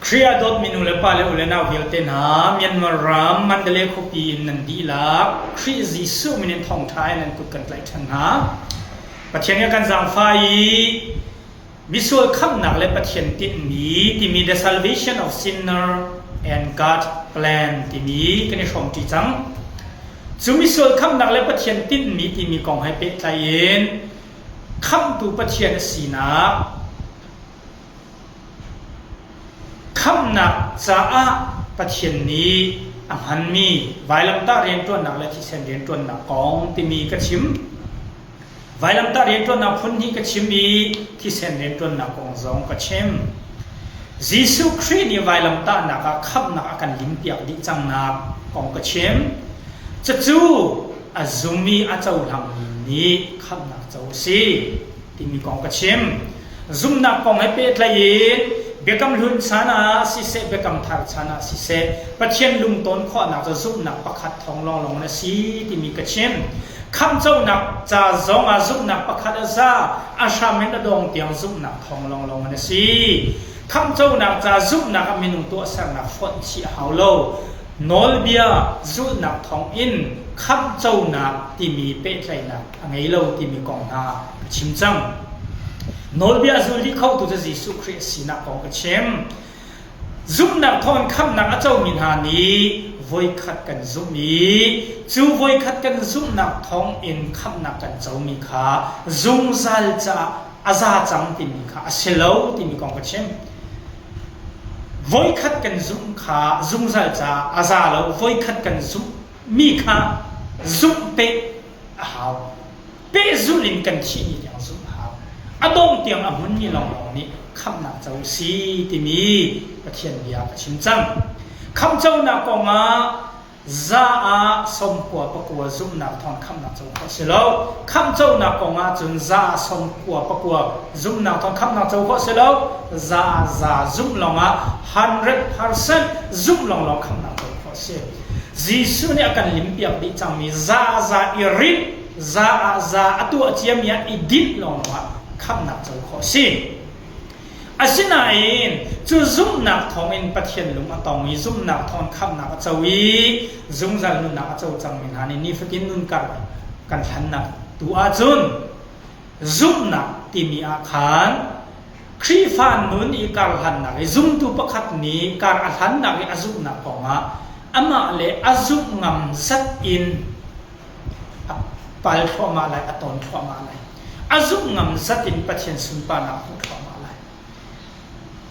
Khrih ah dawtmi nu le pa le u le nau vialte hna, Myanmar ram Mandalay khuapi in nan dihlak Khrih Jesuh min in thawngṭha in nan kut kan tlaih ṭhan hna. Pathian nih a kan zaangfah i misual khamhnak le Pathian tinhmi timi The Salvation of Sinner and God Plan timi kan i hrawmṭi cang. Cu misual khamhnak le Pathian tinhmi timi kong he pehtlai in khamhtu Pathian a sinak Khamhnak caah Pathian nih a hmanmi vailamtah rianṭuannak le thisen rianṭuannak kong timi ka chim. Vailamtah rianṭuannak phun hnih ka chim i thisen rianṭuannak kong zong ka chim. Jesuh Khrih nih vailamtahnak ah khamhnak a kan limpiak dih cangnak kong ka chim. Cucu a zum i a cohlangmi nih khamhnak co a si. timi kong ka chim. Zumhnak kong he pehtlaih in Biakam Hlun chan ah siseh, Biakam Thar chan ah siseh, Pathian lungtawn khawhnak cu zumhnak pakhat thawng lawnglawng in a si timi ka chim. Khamhconak ca zong ah zumhnak pakhat a za, a hram in a dong tiang zumhnak thawng lawnglawng in a si. Khamhconak ca zumhnak ah minung tuahsernak fonh chih a hau lo. Nawlbia zulhnak thawng in khamhconak timi pehtlaihnak a ngei lo timi kong hna ka chim cang. Nawlbia zul dih khotu cu Jesuh Khrih a sinak kong ka chim. Zumhnak thawngin khamhnak a comi hna nih voikhat kan zumh i cu voikhat kan zumhnak thawngin khamhnak kan comi kha zungzal caah a za cang timi kha a si lo timi kong ka chim. Voikhat kan zumh kha zungzal caah a za lo, voikhat kan zumhmi kha zumh peh a hau. Pehzulh in kan thih ni tiang zumh a hau. A dongh tiang a hmunmi lawnglawng nih khamhnak co si timi Pathian bia ka chim cang. Khamhconak kongah za ah sawmkua pakua zumhnak thawng khamhnak co khawh si lo. Khamhconak kongah cun za ah sawmkua pakua zumhnak thawng khamhnak co khawh si lo. Za ah za zumh lawngah 100% zumh lawnglawng khamhnak co khawh si. Jesuh nih a kan limpiak dih cangmi za za i rinh, za ah za a tuah ciami ah i dinh lawnglawng ah khamhnak co khawh a si. Asinain cu zumhnak thawngin Pathian lung a tong i zumhnak thawngin khamhnak a co i zungzal nunnak a co cangmi hna nih nifatin nun kar kan hlannak tu ahcun zumhnak timi ah khan Khrihfa nun i karhlannak i zumtu pakhat nih kar a hlannak i a zumhnak kongah amah le a zumh ngam zat in a pal thluahmah lai, a tawn thluahmah lai. A zumh ngam zat in Pathian sunparnak hmuh thluahmah lai.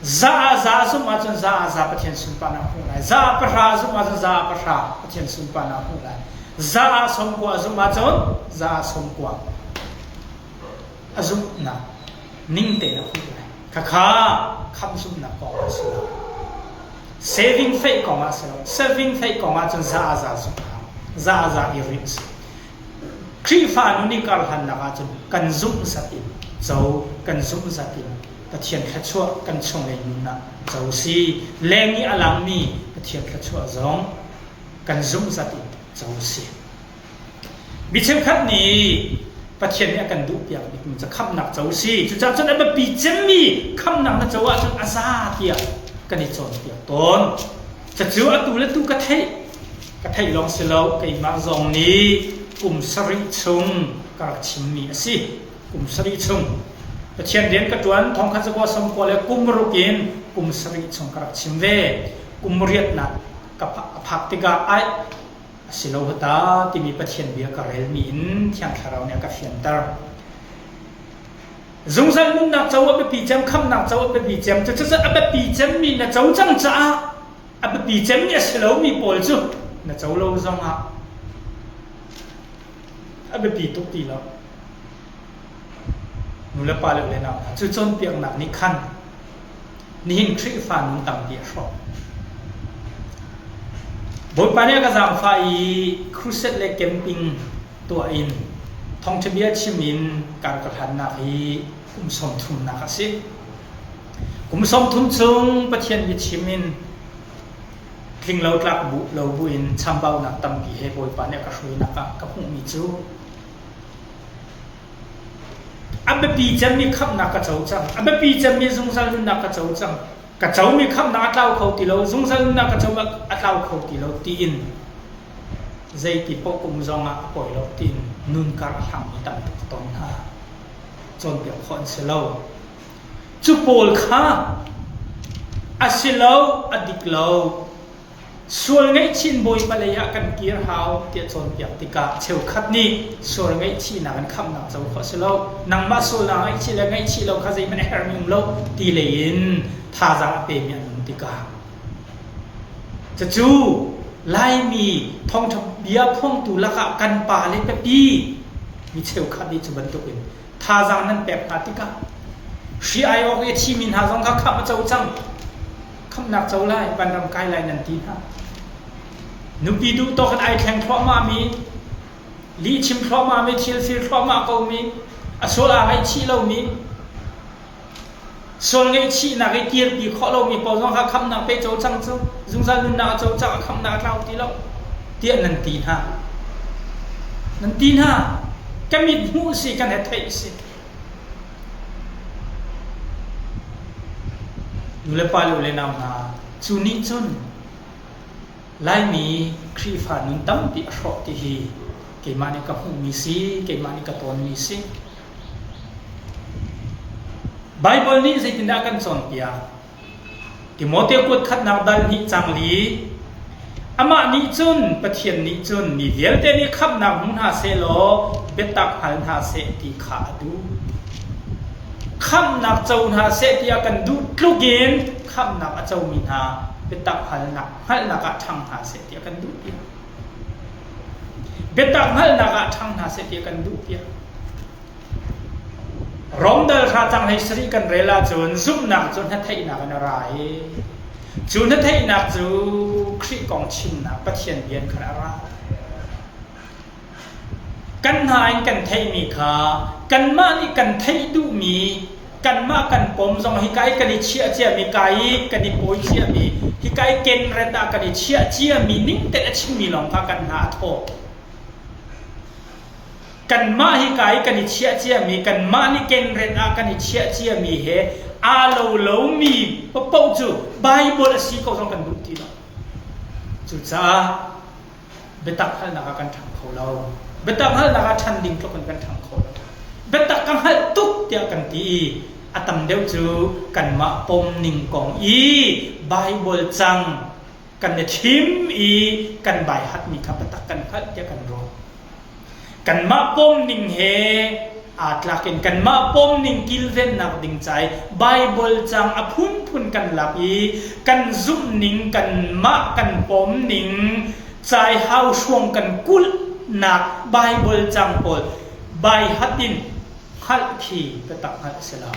Za ah za a zumh ahcun za ah za Pathian sunparnak hmuh lai. Za ah pahra a zumh ahcun za ah pahra Pathian sunparnak hmuh lai. Za ah sawmkua a zumh ahcun za ah sawmkua. A zumhnak ning tein a hmuh lai. Khakha khamh zumhnak kong ah a si lo. Saving faith kong ah a si lo. Saving faith kong ah cun za a za zumh a hau. Za a za i rinh a si. Khrihfa nun i karhlannak ahcun kan zumh zat in co, kan zumh zat in Pathian thluachuah kan chunglei nun ah co si. Leng i a langmi Pathian thluachuah zong kan zumh zat in co si. Mi cheukhat nih Pathian nih a kan duhpiak bikmi cu khamhnak co si. Cucaah cun a biapi cemmi khamhnak na co ahcun a za tiah kan i cawnpiak tawn. Cucu atu le tu ka theih. Ka theih lawng si lo, keimah zong nih kum sarih chung ka rak chimmi a si. Kum sarih chung. Pathian rian ka ṭuan thongkhat zakua sawmkua le kum ruk in kum sarih chung ka rak chim ve. Kum riatnak ka phak tikah ai A si lo hata timi Pathian bia ka relmi in Thiang Thlarau nih a ka fianter. Zungzal nunnak co a biapi cem, khamhnak co a biapi cem, cucu a biapi cemmi na co cang caah a biapi cemmi a si lomi pawl cu na co lo zongah a biapi tuk ti lo. Nu le pa le le nau hna cu cawnpiaknak nih khan Nihin Khrihfa nun tampi a hrawh. Bawipa nih a ka zaangfah i crusade le camping tuah in thawngṭha bia chim in kar ka hlannak hi kum sawm thumnak a si. Kum 30 chung Pathian biachim in tlinglo tlak bu lo bu in chambaunak tampi he Bawipa nih a ka hruainak ah ka hmuhmi cu A biapi cemmi khamhnak ka co cang. A biapi cemmi zungzal nunnak ka co cang. Ka comi khamhnak a tlau kho ti lo, zungzal nunnak ka comi a tlau kho ti lo tiin zeiti paoh um zongah a pawi lo tiin nun kar a hlangmi tam tuk ka ton hna. Cawnpiak khawh an si lo. Cu pawl kha a si lo, a dik lo, Sual ngaihchih in Bawipa lei ah kan kir hau tiah cawnpiak tikah cheukhat nih sual ngaihchihnak in khamhnak co khawh a si lo. Nangmah sualnak ngaihchih le ngaihchih lo kha zeihmanh a herhmi um lo ti lei in thazaang a pemi an um tikah cucu Laimi thawngṭha bia phuangtu lakah kan pa le pipi mi cheukhat nih cu bantukin thazaang nan pek hna tikah hri ai awk i a thimi hna zong kha khamh a co cang. Khamhnak co lai, vanram kai lai nan ti hna. Nupi duh tawk in ai thleng thluahmah mi, lih chim thluahmah mi, thil fir thluahmah ko mi, a sual aa ngaihchih lomi, sual ngaihchihnak i kirpi khawh lomi pawl zong kha khamhnak pe co cang cu, zungzal nunnak a co cang, a khamhnak a tlau ti lo, tiah nan ti hna. Nan ti hna. Ka mit hmuh si, kan he theih si. Nulepa le u le nau hna, cu nih cun Laimi Khrihfa nun tampi a hrawh ti hi keimah nih ka hmuhmi si, keimah nih ka tawnmi si. Baibal nih zeitindah a kan cawnpiak? Timote kuat khatnak dal hnih cang li Amah nih cun Pathian nih cun mi vialte nih khamhnak hmu hna sehlaw biatak hngal hna seh ti kha a duh. Khamhnak co hna seh ti a kan duh tluk in khamhnak a comi hna biatak hngalnak hngalhnak ah ṭhang hna seh ti a kan duh piak. Biatak hngalhnak ah ṭhang hna seh ti a kan duh piak. Romdal hra cang hlei sarih kan rel ahcun zumhnak cu hnatheihnak in a ra i cu hnatheihnak cu Khrih kong chimnak Pathian bia in khan a ra. Kan hna in kan theihmi kha kanmah nih kan theih duhmi kanmah kan pom zong hika i kan i chiah ciami ka i kan i pawi ciami hika i kenret ah kan i chiah ciami ning tein a chimmi lawng kha kan hna a thaw. Kanmah hika i kan i chiah ciami, kanmah nih kenret ah kan i chiah ciami he aa lo lomi paoh cu Baibal a si ko zong kan duh ti lo. Cucaah biatak hngalhnak ah kan ṭhang kho lo. Biatak hngalhnak ah ṭhan ding tluk in kan ṭhang kho lo. Biatak ka hngalh tuk tiah kan ti i a tam deuh cu kanmah pom ning kong i Baibal cang kan i thim i kan baihatmi kha biatak kan hngalh tiah kan ruah. Kanmah pawmning he aa tlak in kanmah pawmning kilvennak ding ca i Baibal cang a phunphun kan lak i kan zumhning kanmah kan pawmning ca i hauhruang kan kulhnak Baibal cang pawl baihat in hngalh khi biatak hngalh a si lo.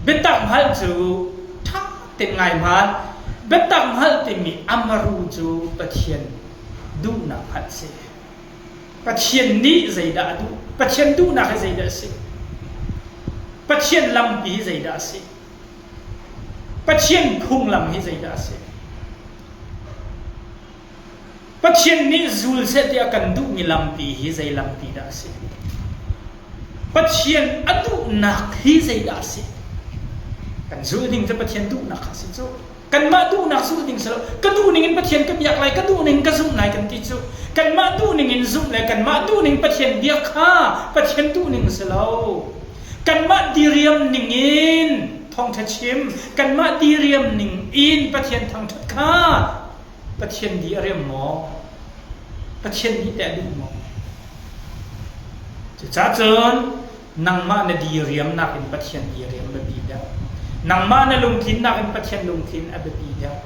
Biatak hngalh cu ṭha tein ngai hmanh. Biatak hngalh timi amaru cu Pathian duhnak hngalh a si. Pathian nih zeidah a duh? Pathian duhnak hi zeidah a si? Pathian lampi hi zeidah a si? Pathian phunglam hi zeidah a si? Pathian nih zul seh ti a kan duhmi lampi hi zei lampi dah a si? Pathian a duhnak hi zeidah a si? Kan zulh ding cu Pathian duhnak kha a si cu. Kanmah duhnak zulh ding si lo. Ka duh ning in Pathian ka biak lai, ka duh ning ka zumh lai kan ti cu. Kanmah duh ning in zumh le kanmah duh ning Pathian biak kha Pathian duh ning si lo. Kanmah diriam ning in thawngṭha chim, kanmah diriam ning in Pathian thangṭhat kha Pathian di a rem maw? Pathian nih teh a duh maw? Cucaah cun nangmah na diriamnak in Pathian diriam biapi deuh. Nangmah na lungtlinnak in Pathian lungtlin a biapi deuh.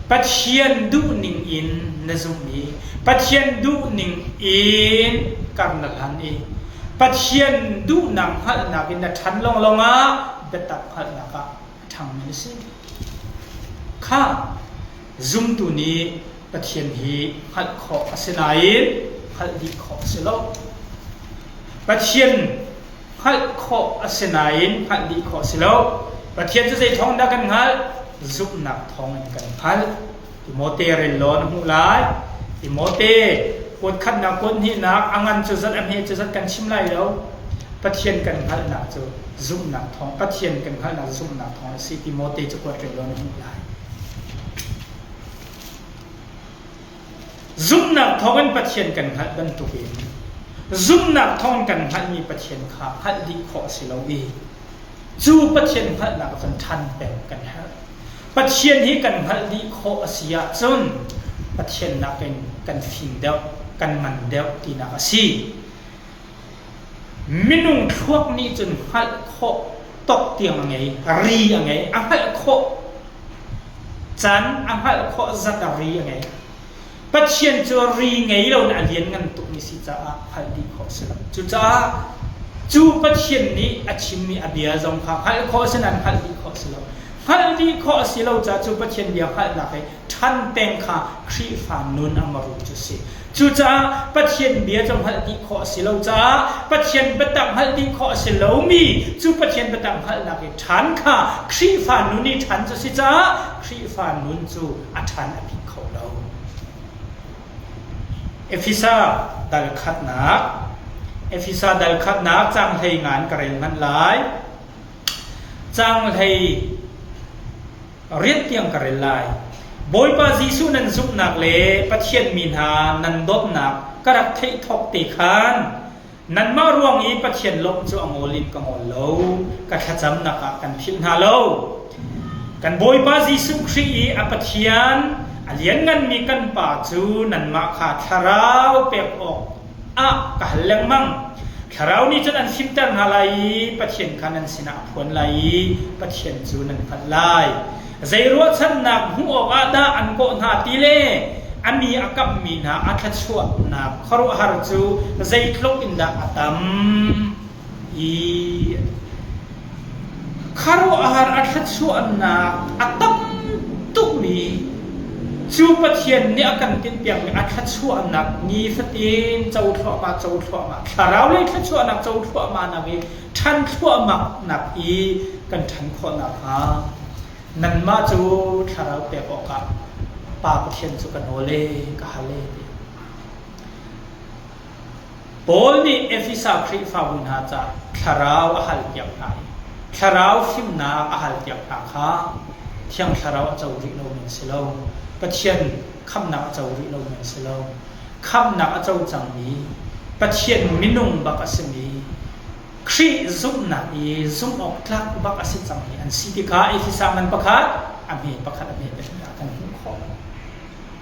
Pathian duhning in na zumh i Pathian duhning in kar na hlan i Pathian duhnak hngalhnak in na ṭhan lawnglawng ah biatak hngalhnak ah a ṭhangmi na si. Kha zumtu nih Pathian hi hngalh khawh a si nain hngalh dih khawh a si lo. Pathian hngalh khawh a si nain hngalh dih khawh a si lo. Pathian cu zei thawng dah kan hngalh? Zumhnak thawng in kan hngalh. Timote rel law na hmuh lai. Timote kuat khatnak kuat hnihnak a ngan cu zat a hme cu zat kan chim lai lo. Pathian kan hngalhnak cu zumhnak thawng Pathian kan hngalhnak zumhnak thawng a si Timote cakuat rel law na hmuh lai. Zumhnak thawngin Pathian kan hngalh bantukin zumhnak thawngin kan hngalhmi Pathian kha hngalh dih khawh a si lo i cu Pathian hngalhnak cun ṭhan peng kan herh. Pathian hi kan hngalh dih khawh a si ahcun Pathian nakin kan fim deuh, kan ngan deuh tinak a si. Minung thluak nih cun hngalh khawh tawk tiang a ngei, ri a ngei, a hngalh khawh Can a hngalh khawh zat a ri a ngei. Pathian cu ri ngei lo in a lianngan tukmi si caah hngalh dih khawh a si lo. Cucaah cu Pathian nih a chimmi a bia zong kha hngalh khawh a si nain hngalh dih khawh a si lo. Hngalh dih khawh a si lo caah cu Pathian bia hngalhnak i ṭhan peng kha Khrihfa nun a maru cu a si. Cucaah Pathian bia cu hngalh dih khawh a si lo caah Pathian biatak hngalh dih khawh a si lomi cu Pathian biatak hngalhnak i ṭhan kha Khrihfa nun i ṭhan cu a si caah Khrihfa nun cu a ṭhan a pit kho lo. Efesa dal khatnak Efesa dal khatnak caang hlei ngan ka rel hmanh lai. Caang hlei rian tiang ka rel lai. Bawipa Jesuh nan zumhnak le Pathian mi hna nan dawtnak ka rak theih thawk te khan nanmah ruang i Pathian lawmh cu a ngawl in ka ngawl lo, ka thlacamnak ah kan philh hna lo. Kan Bawipa Jesuh Khrih i a Pathian, a liannganmi kan Pa cu nanmah kha thlarau pek awk ah ka hal lengmang. Thlarau nih cun an fimter hna lai i Pathian kha nan sinah a phuan lai i Pathian cu nan hngalh lai. Zei ruahchannak hmuh awkah dah an kawh hna ti le a mi a kamhmi hna a thluachuahnak khuaruahhar cu zeitluk in dah a tam i khuaruahhar a thluachuahnak a tam tukmi cu Pathian nih a kan tinhpiakmi a thluachuahnak nifatin co thluahmah co thluahmah thlarau lei thluachuahnak co thluahmah nak i ṭhan thluahmah nak i kan ṭhan khawh nakhnga nanmah cu thlarau pek awkah Pa Pathian cu ka nawl e ka hal e ti. Paul nih Efesa Khrihfabu hna caah thlarau a halpiak hna i thlarau fimnak a halpiak hna kha Thiang Thlarau a co rih lomi an si lo. Pathian khamhnak a co rih lomi an si lo. Khamhnak a co cangmi, Pathian minung bak a simi, Khrih zumhnak i zumh awk tlak bak a si cangmi an si tikah Efesa ngan pakhat, a hme pakhat a hme pahnih ah kan hmuh khawh.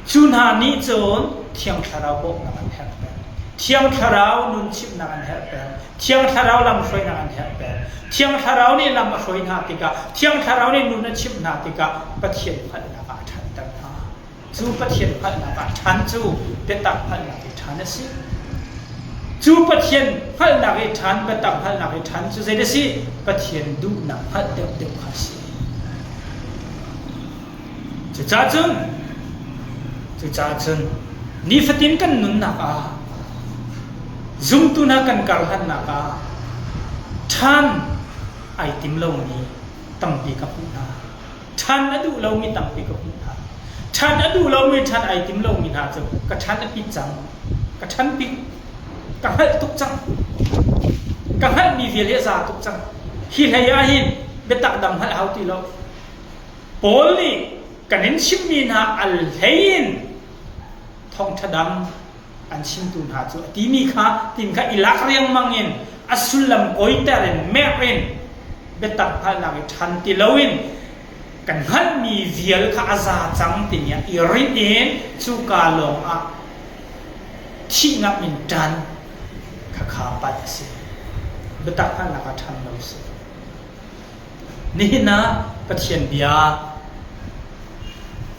Cu hna nih cun Thiang Thlarau bawmhnak an herh peng. Thiang Thlarau nun chimhnak an herh peng. Thiang Thlarau lamhruainak an herh peng. Thiang Thlarau nih lam a hruai hna tikah, Thiang Thlarau nih nun a chimh hna tikah Pathian hngalhnak ah a ṭhanter hna. Cu Pathian hngalhnak ah ṭhan cu biatak hngalhnak i ṭhan a si. Cu Pathian hngalhnak i ṭhan, biatak hngalhnak i ṭhan cu zei a si? Pathian duhnak hngalh deuhdeuh kha a si. Cucaah cun, cucaah cun nifatin kan nunnak ah zumtu hna kan karhlannak ah ṭhan ai tim lomi tampi ka hmuh hna. Ṭhan a duh lomi tampi ka hmuh hna. Ṭhan a duh lomi, ṭhan ai tim lomi hna cu ka ṭhan a pit cang. Ka ṭhan pit. Ka hngalh tuk cang. Ka hngalhmi vial hi a za tuk cang. Hi hlei ah hin biatak dang hngalh hau ti lo. Paul nih kan in chimmi hna al hlei in thawngṭha dang an chimtu hna cu a timi kha tin kha i lak riangmang in a sullam kawiter in merh in biatak hngalhnak i ṭhan ti loin kan hngalhmi vial kha a za cang timi ah i rinh in cuka lawng ah thih ngam in ṭan khakha palh a si. Biatak hngalhnak ah ṭhan lo si. Nihin ah Pathian bia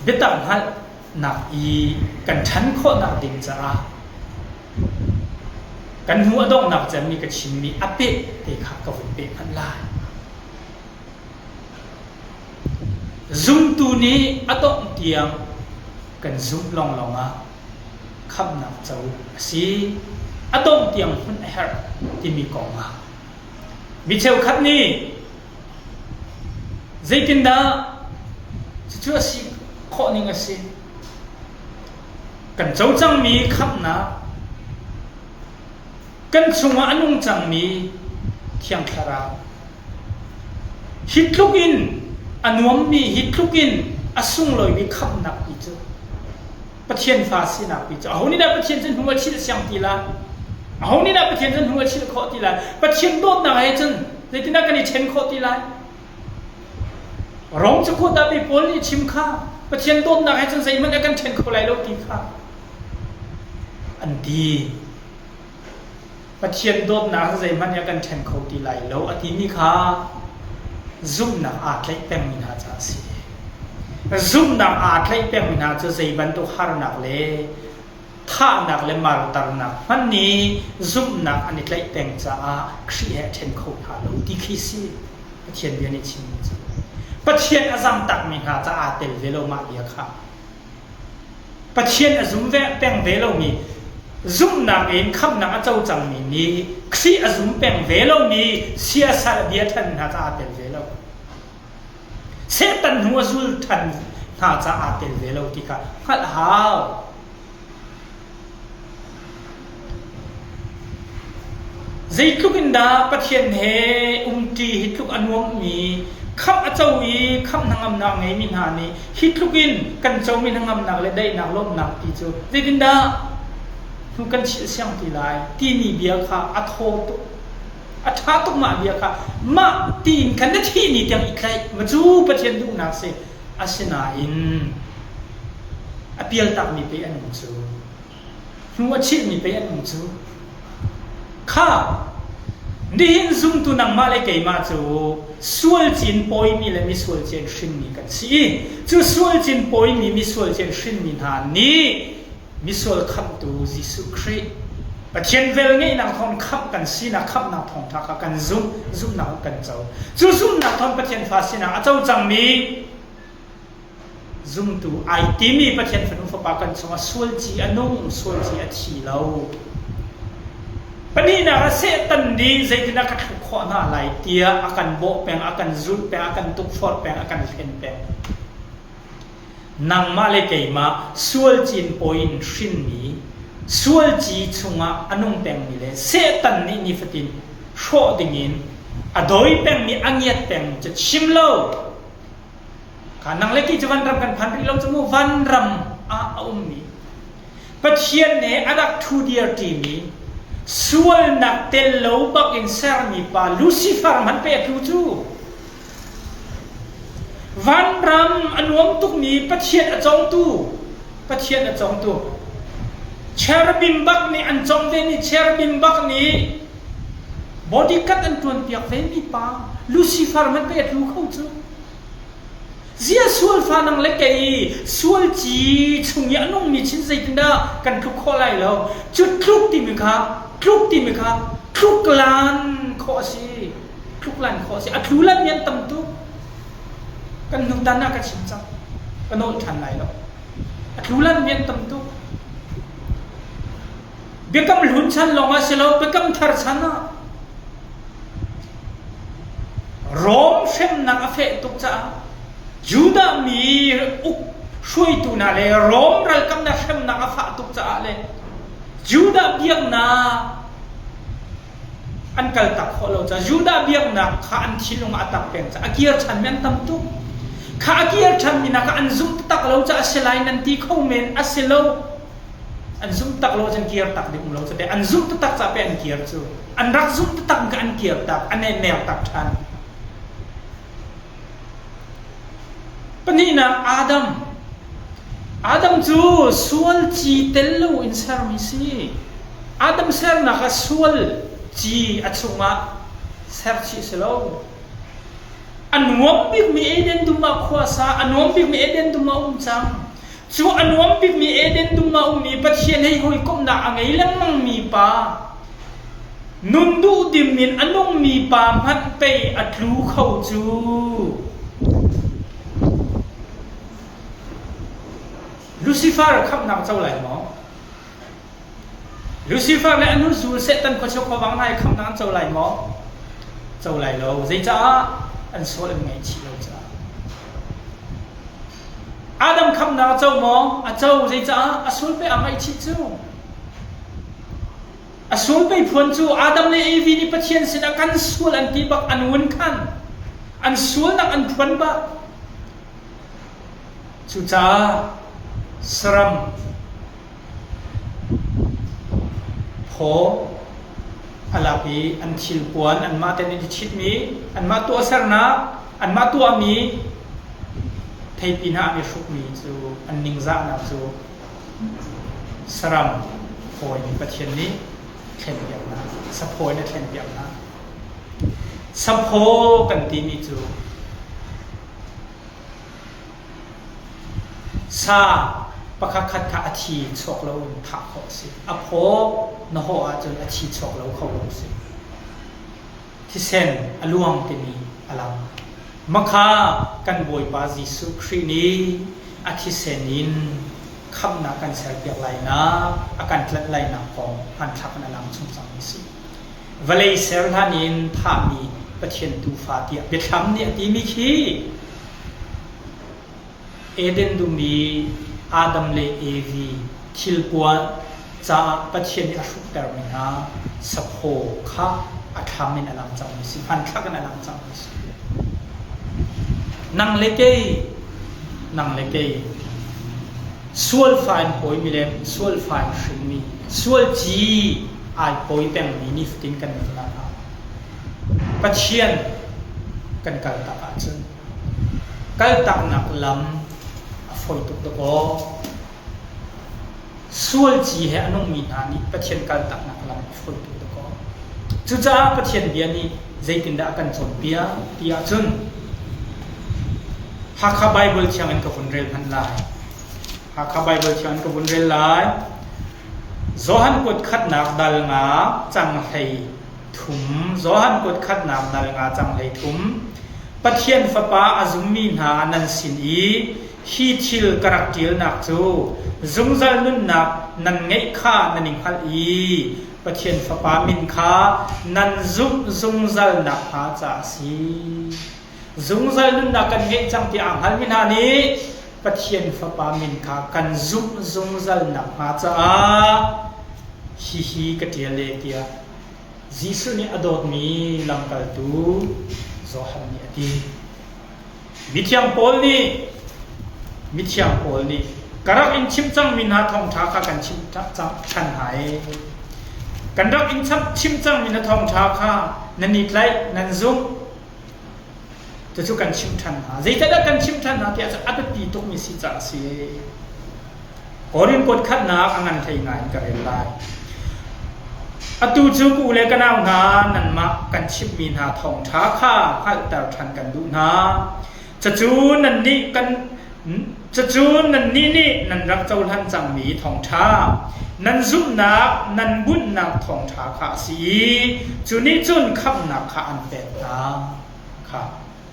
biatak hngalhnak i kan ṭhan khawhnak ding caah kan hnu a donghnak cemmi ka chimmi a peh te kha ka vun peh hmanh lai. Zumtu nih a dongh tiang kan zumh lawnglawng ah khamhnak co a si. A dongh tiang hmunh a herh timi kong ah Mi cheukhat nih zeitindah cucu a si khawh ning a si? Kan co cangmi khamhnak, kan chungah a nung cangmi. Thiang Thlarau. Hi tluk in a nuammi, hi tluk in a sunglawimi khamhnak ti cu Pathian fa sinak ti cu aho nih dah Pathian cu hnu a chilh siang ti lai? Aho nih dah Pathian cu hnu a chilh khawh ti lai? Pathian dawtnak he cun zeitindah kan i ṭhen khawh ti lai? Rom cakuat ah pei Paul nih a chim kha Pathian dawtnak he cun zeihmanh a kan ṭhen kho lai lo ti kha an ti. Pathian dawtnak zeihmanh nih a kan ṭhen kho ti lai lo a timi kha zumhnak aa tlaih pengmi hna caah a si. Zumhnak aa tlaih pengmi hna cu zei bantuk harnak le thahnak le martarnak hmanh nih zumhnak an i tlaih peng caah Khrih he a ṭhen kho hna lo ti khi si. Pathian bia nih chimmi cu. Pathian a zamtakmi hna caah aa tel ve lo mah bia kha. Pathian a zum ve peng ve lomi zumhnak in khamhnak a co cangmi nih Khrih a zum peng ve lomi siasal a bia ṭhan hna caah aa tel ve lo. Satan hnu a zul ṭhan hna caah aa tel ve lo ti kha hngalh a hau. Zeitluk in dah Pathian he umṭi hi tluk a nuammi, khamh a co i khamh hnangamnak a ngeimi hna nih hi tluk in kan comi hnangamnak le daihnak lawmhnak ti cu zeitindah hnu kan chilh siang ti lai timi bia kha a thaw tuk. A ṭha tuk mah bia kha. Mah tiin khan na thih ni tiang i tlaih. Ma cu Pathian duhnak si. Asinain a pialtakmi pei an um cu. Hnu a chilhmi pei an um cu. Kha nihin zumtu nangmah le keimah cu sual cin pawimi le misual cin hrinmi kan si i cu sual cin pawimi misual cin hrinmi hna nih misual khamhtu Jesuh Khrih Pathian velngeihnak thawng khamh kan sinak khamhnak thawngṭha kha kan zumh zumhnak kan co cu zumhnak thawng Pathian fa sinak a co cangmi Zumtu ai timi Pathian fanu fapa kan chungah sual ci a nung, sual ci a thi lo. Pahnihnak ah Satan nih zeitindah ka thluk khawh hna lai tiah a kan bawh peng, a kan zulh peng, a kan tukforh peng, a kan hlen peng. Nangmah le keimah sual cin pawi in hrinmi, sual ci chungah a nung pengmi le Satan nih nifatin hrawh dingin a dawi pengmi, a ngiat pengmi cu chim lo. Kha nang le kei cu vanram kan phan rih lo cu mu vanram ah a ummi Pathian nih a rak ṭhu dir ṭimi sualnak tel lo bak in sermi pa Lucifer hmanh pe a tlu cu vanram a nuam tukmi Pathian a congtu Pathian a congtu cherubim bak nih an cong vemi cherubim bak nih bodyguard an ṭuanpiak vemi pa Lucifer hmanh pe a tlu kho cu Zia sual fa nang le kei sual ci chung i a nungmi chin zeitindah kan tluk khawh lai lo. Cu tluk timi kha tluk timi kha tluklan khawh a si. Tluklan khawh a si. A tlu lan mi an tam tuk. Kan hnu tan ah ka chim cang. Ka nawl ṭhan lai lo. A tlu lan mi an tam tuk. Biakam hlun chan lawng ah si lo, biakam thar chan ah Rom hremnak a feh tuk caah Judah mi uk hruaitu hna le Rom ralkapnak hremnak a fah tuk caah le Judah biaknak an kaltak khawh lo caah Judah biaknak kha an thinlung ah a tak peng caah a kir ṭhanmi an tam tuk. Kha a kir ṭhanmi hna kha an zumh taktak lo caah a si lai nan ti kho men a si lo. An zumh tak lo cun kir tak ding um lo cu an zumh taktak ca pe an kir cu an rak zumh taktak ka an kir tak an mer tak ṭhan. Pahnihnak Adam. Adam cu sual ci tel lo in sermi si. Adam sernak ah sual ci a chungah ser chih si lo. A nuam bikmi Eden dum ah khua sa, a nuam bikmi Eden dum ah um cang. Cu a nuam bikmi Eden dum ah ummi Pathian hei hawikomhnak a ngei lengmangmi pa, nun duhdim in a nungmi pa hmanh pei a tlu kho cu. Lucifer khamhnak co lai maw? Lucifer le a hnuzul Satan khuachia khuavang hna i khamhnak an co lai maw? Co lai lo. Zeicah? An sual an ngaihchih lo caah. Adam khamhnak a co maw? A co. Zeicah? A sual pe aa ngaihchih cu. A sual pei phuan cu Adam le Evi nih Pathian sinah kan sual an ti bak an vun khan. An sualnak an phuan bak. Cucaah saram phaw a lak i an thilpuan anmah tein an i ṭhitmi, anmah tuahsernak, anmah tuahmi theipi hna an i hrukmi cu an ningzahnak cu saram phaw in Pathian nih thlenpiak hna, saphaw in a thlenpiak hna. Saphaw kan timi cu Sa pakhatkhat kha a thi chuak loin thah khawh a si. A phaw na hawh ahcun a thi chuak lo kho lo a si. Thisen a luang timi a lang. Makha kan Bawipa Jesuh Khrih nih a thisen in khamhnak kan serpiak lainak, a kan tlanh lainak kong hmanthlak in a lang chung cangmi a si. Vawlei ser hlan in thahmi Pathian tuufa tiah biathlam nih a timi khi Eden dum i Adam le Evi thilpuan caah Pathian nih a hruktermi hna saphaw kha a thlam in a lang cangmi a si, hmanthlak in a lang cangmi a si. Nang le kei, nang le kei, sual fa in pawimi le sual fa in hrinmi, sual ci ai pawi pengmi nifatin kan nunnak ah Pathian kan kaltak ahcun kaltaknak lam a fawi tuk dawkaw. Sual ci he a nungmi hna nih Pathian kaltaknak lam a fawi tuk dawkaw. Cucaah Pathian bia nih zeitindah a kan cawnpiak ti ahcun Hakha Baibal Thiang in ka vun rel hmanh lai. Hakha Baibal Thiang in ka vun rel lai. Johan kut khatnak dal nga cang hlei thum Johan kut khatnak dal nga cang hlei thum Pathian Fapa a zummi hna nan sin i hi thil ka rak ṭialnak cu zungzal nunnak nan ngeih kha nan i hngalh i Pathian Fapa min kha nan zumh zungzal nakhnga caah a si. Zungzal nunnak kan ngeih cang tiah aa hngalmi hna nih Pathian Fapa min kha kan zumh zungzal nakhnga caah hihi ka ṭial e tiah Jesuh nih a dawtmi lamkaltu Johan nih a ti. Mithiang Paul nih Mithiang Paul nih ka rak in chimh cangmi hna thawngṭha kha kan chimh ṭhan hna ee. Kan rak in chimh cangmi na thawngṭha kha nan i tlaih, nan zumh. Cucu kan chimh ṭhan hna. Zeicahdah kan chimh ṭhan hna tiah a biapi tukmi si caah a si. Korin kuat khatnak a ngan hlei ngai in ka rel lai. Atu cu ka u le ka nau hna, nanmah kan chimhmi hna thawngṭha kha hngalhter ṭhan kan duh hna. Cucu nannih kan cucu nannih nih nan rak cohlan cangmi thawngṭha, nan zumhnak, nan bunhnak thawngṭha kha a si i cu nih cun khamhnak kha an pek hna kha.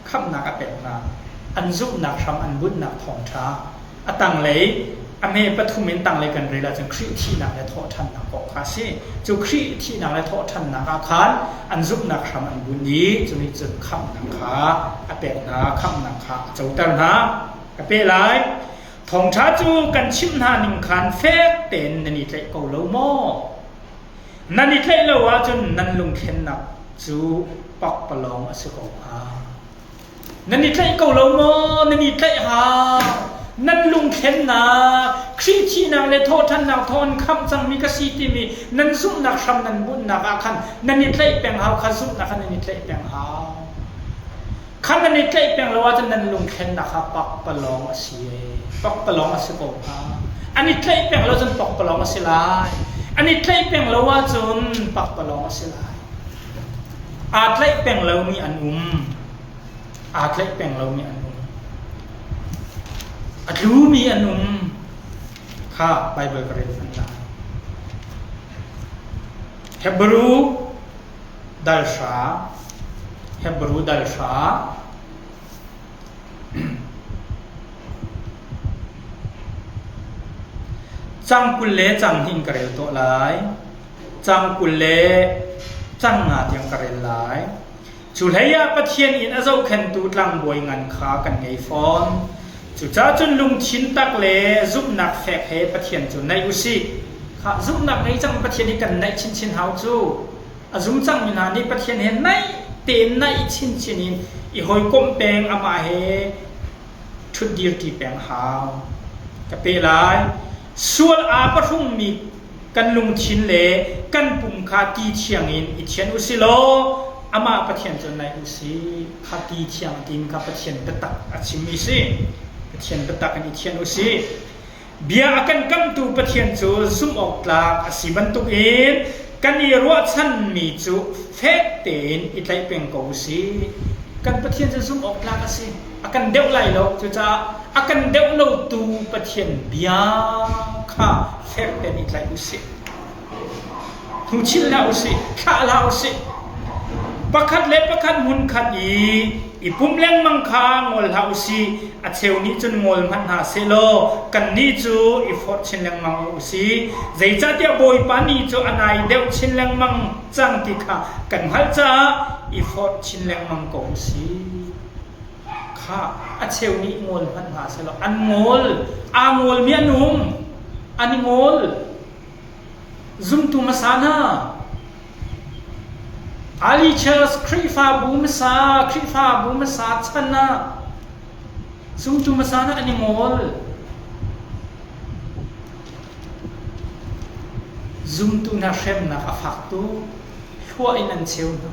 khamhnak a pek hna. An zumhnak hram an bunhnak thawngṭha a tanglei a hme pathum in tanglei kan rel ahcun Khrih thihnak le thawhṭhannak kong kha a si. Cu Khrih thihnak le thawhṭhannak ah khan an zumhnak hram an bunh i cu nih cun khamhnak kha a pek hna, khamhnak kha a coter hna. Ka pe lai. Thawngṭha cu kan chimh hna ning khan fek tein nan i tlaih ko lo maw? Nan i tlaih lo ahcun nan lungthlennak cu pakpalawng a si ko hnga. Nan i tlaih ko lo maw? Nan i tlaih hau. Nan lungthlennak, Khrih thihnak le thawhṭhannak thawng in khamh cangmi ka si timi nan zumhnak hram nan bunhnak ah khan nan i tlaih peng hau kha zumhnak kha nan i tlaih peng hau. Kha nan i tlaih peng lo ahcun nan lungthlennak kha pakpalawng a si ee. Pakpalawng a si ko hnga. An i tlaih peng lo cun pakpalawng a si lai. An i tlaih peng lo ahcun pakpalawng a si lai. Aa tlaih peng lomi an um. Aa tlaih peng lomi an um. A tlumi an um. Kha Baibal ka rel hmanh lai. Hebrew dal hra Hebru dal hra Cang 20 le cang hnih in ka rel tuah lai. Cang 20 le cang nga tiang ka rel lai. Cu hlei ah Pathian inn a zohkhenhtu tlangbawi ngan kha kan ngei fawn. Cucaah cun lungthin tak le zumhnak fek he Pathian cu naih u sih. Khah zumhnak ngei cang Pathian hi kan naih chinchin hau cu. A zum cangmi hna nih Pathian he naih tein naih chinchin in i hawikomh peng amah he ṭhutdir ṭi peng hau. Ka pe lai. Sual aa pahrungmi kan lungthin le kan pum kha ti thiang in i thian u si law amah Pathian cu naih u si. Kha ti thiang tiin kha Pathian biatak a chimmi si. Pathian biatak in i thian u si. Bia a kan kamtu Pathian cu zumh awk tlak a si bantukin kan i ruahchanmi cu fek tein i tlaih peng ko u sih. Kan Pathian cu zumh awk tlak a si. A kan deuh lai lo. Cucaah a kan deuh lotu Pathian bia kha fek tein i tlaih u sih. Hnuchilh hlah usih, thlah hlah usih. Pakhat le pakhat hmunkhat i i pumh lengmang kha ngol hlah usih. A cheu nih cun ngol hmanh hna sehlaw kannih cu i forh chin lengmang u usih. Zeicahtiah Bawipa ni cu a nai deuh chin lengmang cang ti kha kan hngalh caah i forh chin lengmang ko usih. Kha a cheu nih ngol hmanh hna sehlaw an ngol. Aa ngolmi an um. An i ngol. Zumtu hmasa hna Ali Church Khrihfabu hmasa Khrihfabu hmasa chan ah zumtu hmasa hna an i ngol. Zumtu hna hremnak a fak tuk. Hluah in an cheu hna.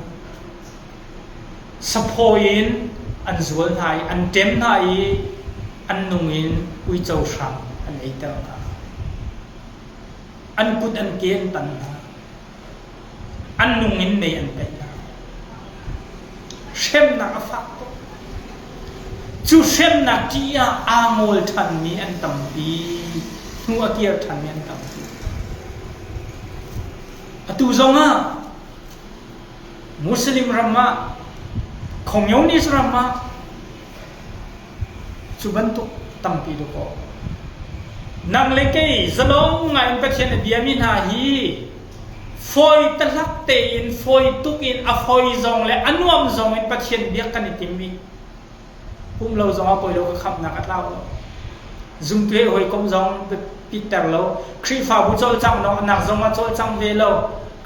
Saphaw in an zual hna i an ṭem hna i an nung in uico hram an eiter hna. An kut an ke an tan hna. An nung in mei an peih hna. Hremnak a fak tuk. Cu hremnak ṭih ah aa ngawl ṭhanmi an tampi. Hnu a kir ṭhanmi an tampi. Atu zongah Muslim ram ah, Communist ram ah Cu bantuk tampi dawkaw. Nang le kei zalong ngai in Pathian a biami hna hi fawi tahlak tein fawi tuk in a fawi zong le a nuam zong in Pathian biak kan i tim i pum lo zong ah poi lo ka khamhnak a tlau lo. Zumtu he hawikom zong pitter lo. Khrihfabu cawlcanghnak zong ah cawlcang ve lo.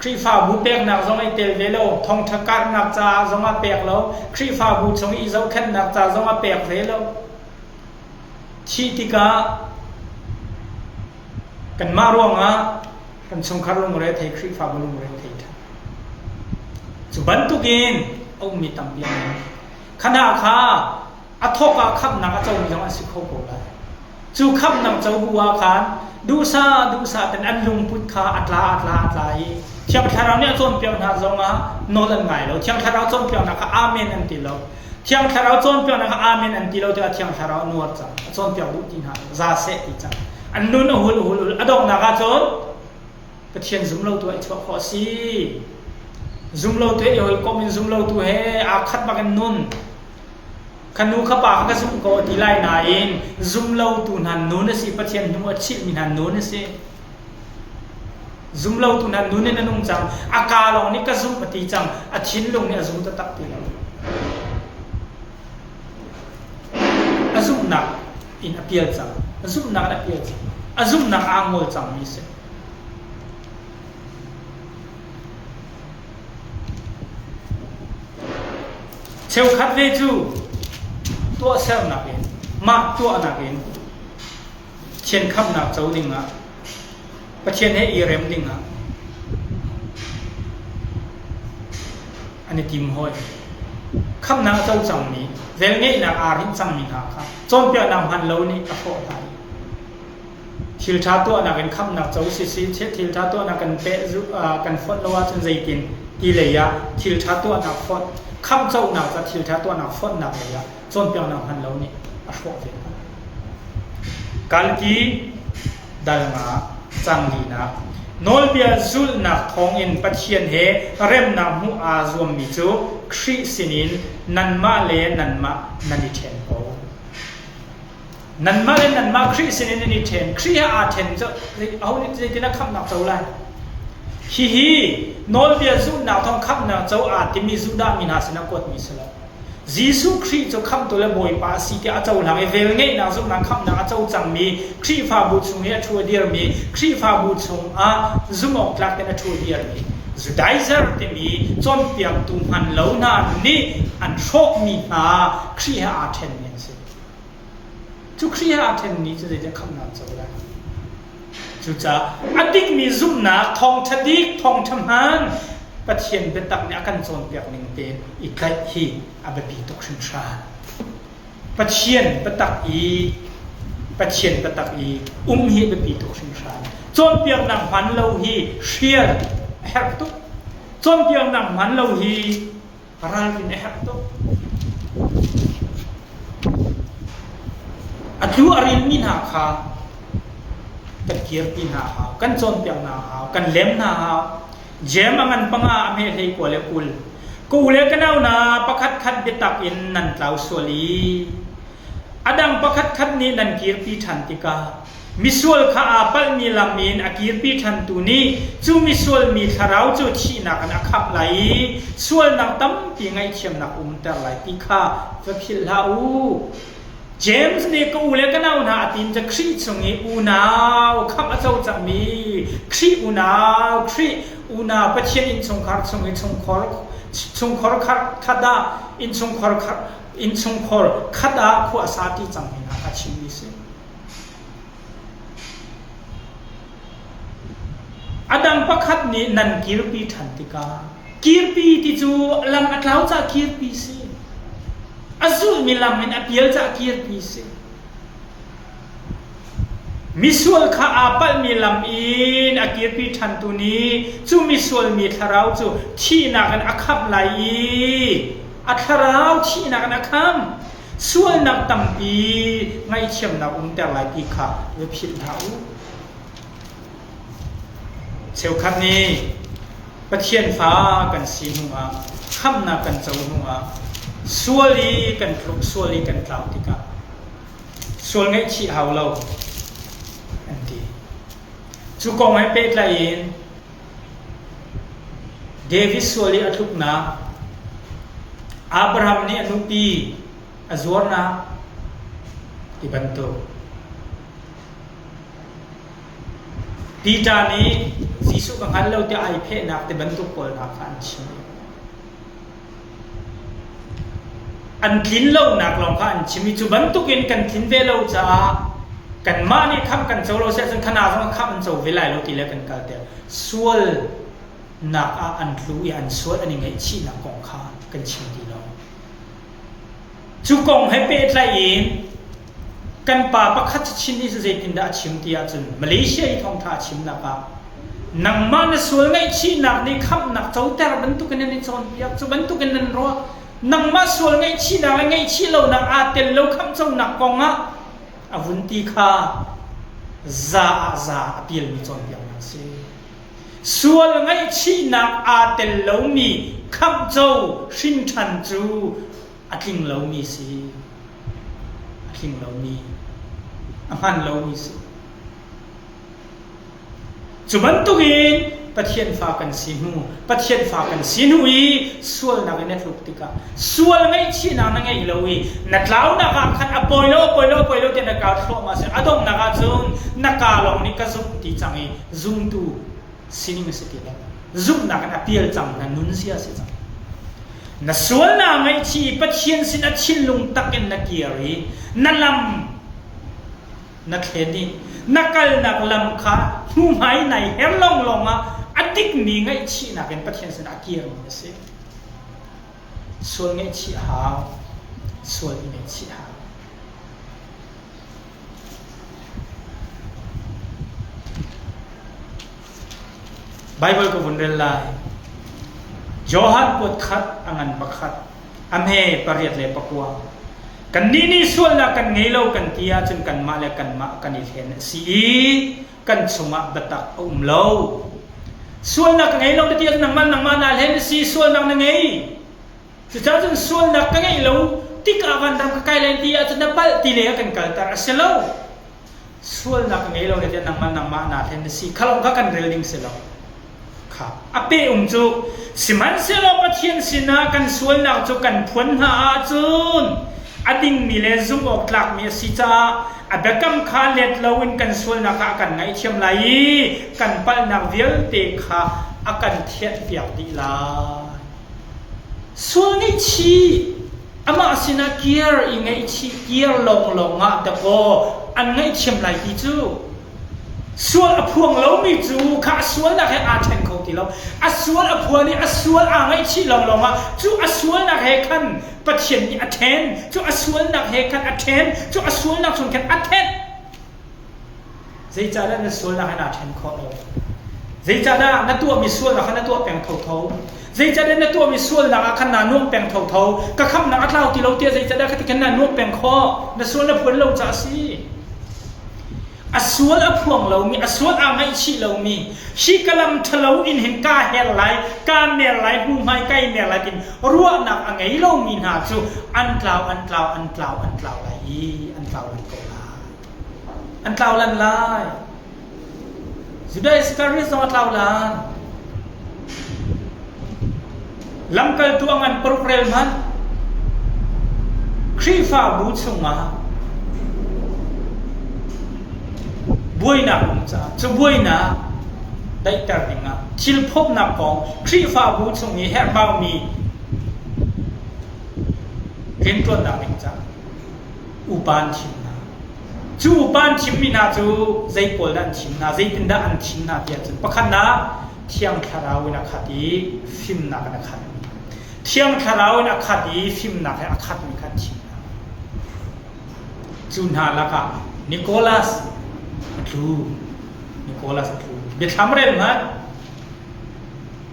Khrihfabu peknak zong i tel ve lo, thawngṭha karhnak caah zongah pek lo, Khrihfabu chung i zohkhenhnak ca zongah pek ve lo. Thih tikah kanmah ruangah kan chungkhar lungre thei Khrihfabu lungre thei ṭhan. Cu bantukin a ummi tampi an um. Khana kha a thawk ah khamhnak a comi zong an si kho ko lai. Cu khamhnak co bu ah khan duhsah duhsah ten an lungput kha a tla a tla a tla i Thiang Thlarau nih a cawnpiak hna zongah nawl an ngai lo. Thiang Thlarau cawnpiaknak kha Amen an ti lo. Thiang Thlarau cawnpiaknak kha Amen an ti lo tikah Thiang Thlarau a nuar cang. A cawnpiak duh ti hna lo. Za seh ti cang. An nun a hul a hul a donghnak ah cun Pathian zum lo tu ah i chuah khawh a si. Zum lo tu he i hawikomh in zum lo tu he aa khat bak in nun. Ka nu ka pa kha ka zumh ko a ti lai nain zum lotu hna nun a si Pathian hnu a chilhmi hna nun a si. Zum lotu hna nun in a nung cang. A kaa lawng nih ka zumh a ti cang. A thinlung nih a zum taktak ti lo. A zumhnak in a pial cang. A zumhnak in a pial cang. A zumhnak aa ngol cangmi a si. Cheukhat ve cu tuahsernak in mah tuahnak in Pathian khamhnak co dingah Pathian he i rem dingah an i tim hawi. Khamhnak a co cangmi, velngeihnak aa rinh cangmi hna kha cawnpiaknak hman lo nih a hrawh hna i Thil ṭha tuahnak in khamhnak co sisih, thil ṭha tuahnak kan peh kan fonh lo ahcun zeitin ti lei ah thil ṭha tuahnak fonh, khamh conak ca thil ṭha tuahnak fonhnak lei ah cawnpiaknak hman lo nih a hrawh ve hna. Kalki dal nga cang linak Nawlbia zulhnak thawngin Pathian he remnak hmuh aa zuammi cu Khrih sinin nanmah le nanmah nan i ṭhen ko. Nanmah le nanmah Khrih sinin nan i ṭhen. Khrih he aa ṭhen cu aho nih zeitin a khamhnak co lai? Hihi nawlbia zulhnak thawng khamhnak co aa timi Judah mi hna sinah kuatmi si lo. Jesuh Khrih cu khamhtu le Bawipa a si tiah a cohlang i velngeihnak zumhnak khamhnak a co cangmi Khrihfabu chung i a ṭhu a dirmi Khrihfabu chungah zumhawktlak tein a ṭhu a dirmi Judaizer timi cawnpiaktu hman lo hna nih an hrawhmi hna Khrih he aa ṭhenmi an si. Cu Khrih he aa ṭhenmi cu zeidah khamhnak an co lai? Cucaah a dikmi zumhnak thawngṭha dik, thawngṭha hmaan Pathian biatak nih a kan cawnpiak ning tein i tlaih hi a biapi tuk hringhran. Pathian biatak i Pathian biatak i um hi a biapi tuk hringhran. Cawnpiaknak hman lo hi hrial a herh tuk. Cawnpiaknak hman lo hi ralrin a herh tuk. A tlu a rilmi hna kha kan kirpi hna hau, kan cawnpiak hna hau, kan lem hna hau. Jem a ngan panga a hme hlei kua le 20. Ka u le ka nau hna pakhat khat biatak in nan tlau sual i a dang pakhat khat nih nan kirpi ṭhan tikah Misual kha aa palhmi lam in a kirpi ṭhantu nih cu misual mi thlarau cu thihnak in a khamh lai i sualnak tampi ngaihthiamnak umter lai ti kha va philh hlah u. James nih ka u le ka nau hna a tin cu Khrih chung i unau khamh a co cangmi Khrih unau Khrih unau Pathian innchungkhar chung i chungkhor chungkhor khat ah innchungkhar innchungkhar khat ah khua a sa ṭi cangmi hna kha chimmi si. A dang pakhat nih nan kirpi ṭhan tikah kirpi ti cu lam a tlau caah kirpi si. A zulhmi lam in a pial caah kirpi si. Misual kha aa palhmi lam in a kirpi ṭhantu nih cu misual mi thlarau cu thihnak in a khamh lai i a thlarau thihnak in a khamh. Sualnak tampi ngaihthiamnak umter lai ti kha va philh hlah u. Cheukhat nih Pathian fa kan si hnuah, khamhnak kan co hnuah, sual i kan tluk, sual i kan tlau tikah sual ngaihchih hau lo an ti. Cu kong he pehtlai in David sual i a tluknak, Abraham nih a nupi a zuarnak ti bantuk. Peter nih Jesuh ka hngal lo tiah ai phehnak ti bantuk pawl hna kha an chim. An tlin lonak lawng kha an chim i cu bantukin kan tlin ve lo caah kanmah nih khamh kan co lo si ahcun khana zong khamh an co ve lai lo ti le kan kal tiah sualnak ah an tlu i an sual an i ngaihchihnak kong kha kan chim ti lo. Cu kong he pehtlaih in kan pa pakhat chin nih zeitindah a chim ti ahcun Malaysia i thawngṭha a chimnak ah nangmah na sual ngaihchihnak nih khamhnak coter bantukin nan i cawnpiak cu bantukin nan ruah nangmah sual ngaihchihnak le ngaihchih lonak aa tel lo khamhconak kong ah a vun ti kha za ah za a pialmi cawnpiaknak a si. Sual ngaihchihnak aa tel lomi khamhco hrinṭhan cu a tling lomi si. A tling lomi, a hman lomi si. Cu bantukin Pathian fa kan si hnu, Pathian fa kan si hnu i sualnak in na tluk tikah sual ngaihchihnak na ngeih lo i na tlaunak ah khan a pawi lo, a pawi lo, a pawi lo tiah na kau thluahmah si. A donghnak ah cun na kaa lawng nih ka zumh ti cang i zumtu sining a si ti lo. Zumhnak in a pial cang, na nunzia a si cang. Na sualnak ngaihchih i Pathian sin a thinlung tak in na kir i na lam na thlen i na kalnak lam kha hnuhmai nai her lawnglawng ah a dikmi ngaihchihnak in Pathian sinah a kirmi a si. Sual ngaihchih a hau. Sual i ngaihchih a hau. Baibal ka vun rel lai. Johan kuat khat a ngan pakhat. A hme 8 le 9. Kannih nih sualnak kan ngei lo kan ti ahcun kanmah le kanmah kan i hlen a si i kan chungah biatak a um lo. Sualnak ka ngei lo na ti ahcun nangmah nangmah naa hlen a si, sualnak na ngei. Cucaah cun sualnak ka ngeih lo tikah vanram ka kai lai ti ahcun na palh ti lei ah kan kalter a si lo. Sualnak ka ngei lo na ti nangmah nangmah naa hlen a si. Kha lawng kha kan rel ding si lo. Kha a peh um cu. Sihmanhsehlaw Pathian sinah kan sualnak cu kan phuan hna ahcun a dingmi le zumh awk tlakmi a si caah a biakam kha let loin kan sualnak kha a kan ngaihthiam lai i kan palhnak vialte kha a kan thianhpiak dih lai. Sual ngaihchih amah sinah kir i ngaihchih kir lawnglawng ah dakaw an ngaihthiam lai ti cu Sual a phuang lomi cu kha a sualnak he aa ṭhen kho ti lo. A sual a phuan i a sual aa ngaihchih lawnglawng ah cu a sualnak he khan Pathian nih a ṭhen, cu a sualnak he khan a ṭhen, cu a sualnak chung khan a thenh. Zeicahdah na sualnak he naa ṭhen khawh lo? Zeicahdah na tuahmi sualnak kha na tuah peng thotho? Zeicahdah na tuahmi sualnak ah khan naa nuamh peng thotho? Ka khamhnak a tlau ti lo tiah zeicahdah khati khan naa nuamh peng khawh? Na sual na phuan lo caah a si. A sual a phuang lomi, a sual aa ngaihchih lomi, hi ka lam ṭhalo in hin kaa her lai, kaa mer lai, hnuhmai kai mer lai tin ruahnak a ngei lomi hna cu an tlau, an tlau, an tlau, an tlau lai i an tlau lan ko lai. An tlau lan lai. Judah Iscariot zong a tlau lan. Lamkaltu a ngan paruk rel hmanh. Khrihfabu chungah buainak um caah cu buainak daihter dingah thil phawtnak kong Khrihfabu chung i herhbaumi rianṭuannak ding caah upa an thim hna. Cu upa an thimmi hna cu zei pawl dah an thim hna, zeitindah an thim hna ti ahcun pakhatnak Thiang Thlarau in a khat i fimnak in a khatmi. Thiang Thlarau in a khat i fimnak he a khatmi kha an thim hna. Cu hna lakah Nicholas a tlu. Nicholas a tlu. Biathlam rel hmanh.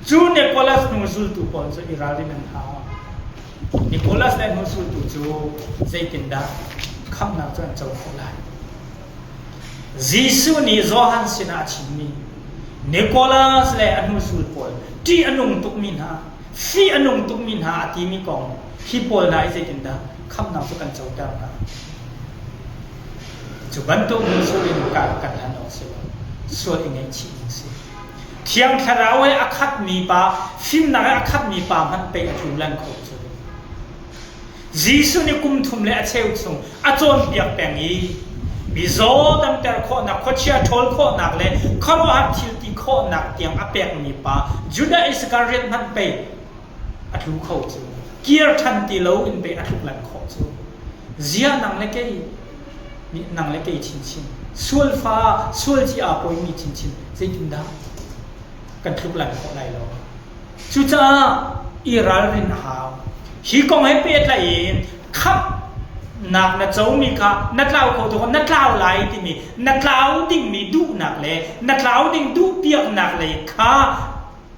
Cu Nicholas hnu zultu pawl cu i ralrin an hau. Nicholas le hnu zultu cu zeitindah khamhnak cu an co khawh lai? Jesuh nih Johan sinah a chimmi Nicholas le a hnuzul pawl ṭih a nung tukmi hna, fih a nung tukmi hna a timi kong hi pawl hna i zeitindah khamhnak cu kan coter hna? Cu bantuk hnuzul in kar kan hlan awk si lo. Sual i ngaihchih ding si. Thiang Thlarau he a khatmi pa, fimnak he a khatmi pa hmanh pei a tlu lan kho cu. Jesuh nih kum thum le a cheu chung a cawnpiak peng i mizaw damter khawhnak, khuachia ṭhawl khawhnak le khuaruahhar thil ti khawhnak tiang a pekmi pa Judah Iskariot hmanh pei a tlu kho cu. Kir ṭhan ti lo in pei a tluk lan khawh cu. Zia nang le kei nih nang le kei chinchin sual fa sual ci aa pawimi chinchin zeitindah kan tluk lan khawh lai lo. Cucaah i ralrin a hau. Hi kong he pehtlaih in khamhnak na comi kha na tlau kho tuk na tlau lai timi na tlau dingmi duhnak le na tlau ding duhpiaknak lei kha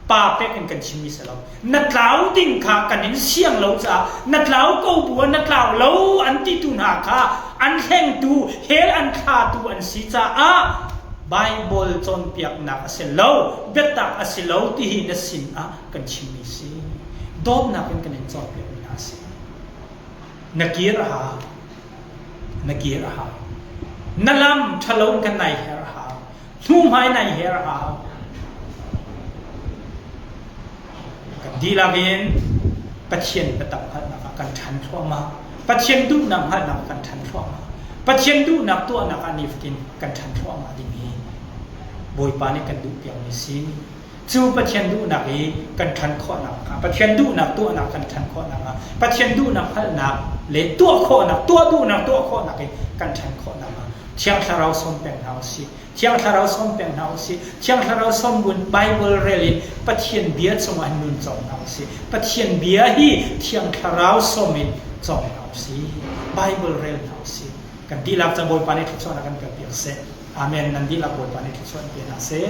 pa pek in kan chimmi si lo. Na tlau ding kha kan in siang lo caah na tlau ko bu ah na tlau lo an ti tu hna kha an hlengtu hell an thlatu an si caah Baibal cawnpiaknak a si lo, biatak a si lo ti hi na sin ah kan chimmi si. Dawtnak in kan in cawnpiakmi hna a si. Na kir a hau. Na kir a hau. Na lam ṭhalo in kan nai her a hau. Hnuhmai nai her a hau. Kan dihlak in Pathian biatak hngalhnak ah kan ṭhan thluahmah. Pathian duhnak hngalhnak ah kan ṭhan thluahmah. Pathian duhnak tuahnak ah nifatin kan ṭhan thluahmah ding hi Bawipa nih kan duhpiakmi si. Cu Pathian duhnak i kan ṭhan khawhnak hnga, Pathian duhnak tuahnak kan ṭhan khawhnak hnga, Pathian duhnak hngalhnak le tuah khawhnak, tuah duhnak tuah khawhnak i kan ṭhan khawhnak hnga Thiang Thlarau sawm peng hna u sih. Thiang Thlarau sawm peng hna usih. Thiang Thlarau sawm buin Bible rel in Pathian bia cungah nun cawng hna usih. Pathian bia hi Thiang Thlarau sawm in cawng hna usih. Bible rel hna usih. Kan dihlak cang Bawipa nih thluachuahnak kan pek piak seh. Amen. Nan dihlak Bawipa nih thluachuah in pe hna seh.